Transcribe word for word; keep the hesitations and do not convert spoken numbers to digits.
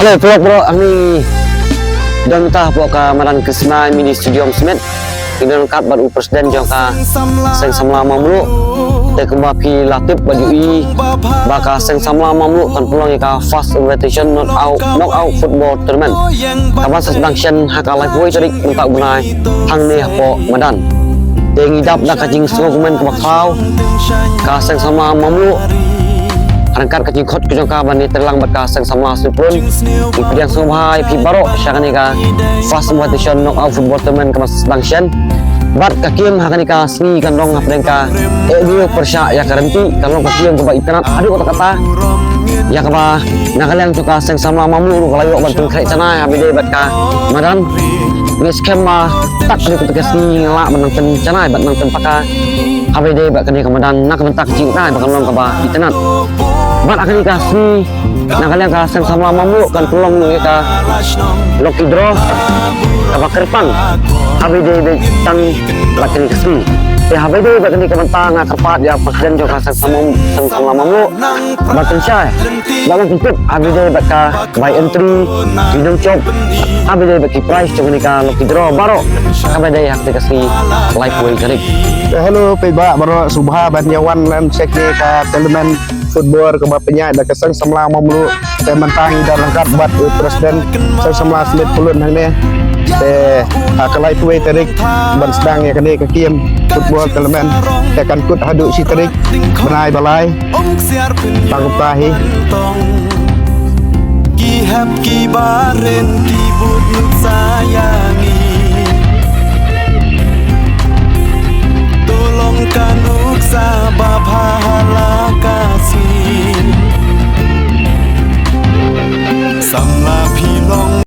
Paralok, paralok, hangne don mynta hapoh ka madan Krisma Mini Stadium Smit. Ngi don ryngkat bad u president jong ka Seng Samla Mamluh. Te kumba phi la tip bad ïohi ba ka Seng Samla Mamluh kan pynlong ïa ka first invitation knockout, knockout football tournament, kaban sa sdang shen ha ka laiphew tarik mynta u bnai hangne hapoh madan. Te ngi dap da ka jingsngewkmen kaba khlaw, ka Seng Samla Mamluh ryngkat ka jingkhot ka jong ka ban ïatreilang bad ka Seng Samla Smitpluhn. Ngi pdiang sngewbha ïa phi baroh sha kane ka first invitation knockout football tournament kaban sa sdang shen. Bad ka kiem ha kane ka sngi kan long hapdeng ka eh giew pyrshah ïa ka rynti, kan long ka kiem kaba itynnad haduh katta katta, ïa kaba na ka liang jong ka Seng Samla Mamluh ruh ka la ïoh ban pynkhreh janai haba ïadei bad ka madan. Ngi skhem ba tang haduh katta ka sngi ngi lah ban nang pynjanai bad nang pynpaka haba ïadei bad kane ka madan na ka bynta ka jingïohi ba kan long kaba itynnad. Bad ha kane ka sngi na ka liang ka Seng Samla Mamluh kan pynlong ïa ka lucky draw kaba kyrpang haba ïadei bad tang bad kane ka sngi. Te haba ïadei bad kane ka bynta nga kyrpad ïa u president jong ka Seng Samla, Seng Samla Mamluh ban pynshai, ban pyntip haba ïadei bad ka bai entry, ki nongshop, haba ïadei bad ki prize jong kane ka lucky draw baroh kaba ïadei ha kane ka sngi laiphew tarik. Hello paidbah baroh, sngewbha ban ïa wan lem sha kane ka tournament football kaba pynïaid da ka Seng Samla Mamluh. Te mynta ngi don ryngkat bad u president Seng Samla Smitpluhn hangne. Te ha ka laiphew tarik ban sdang ïa kane ka kiem football tournament. Te kan kut haduh shi tarik bnai ba lai. Tang kumta hi. Ki hep ki baren ki bud nut sayang.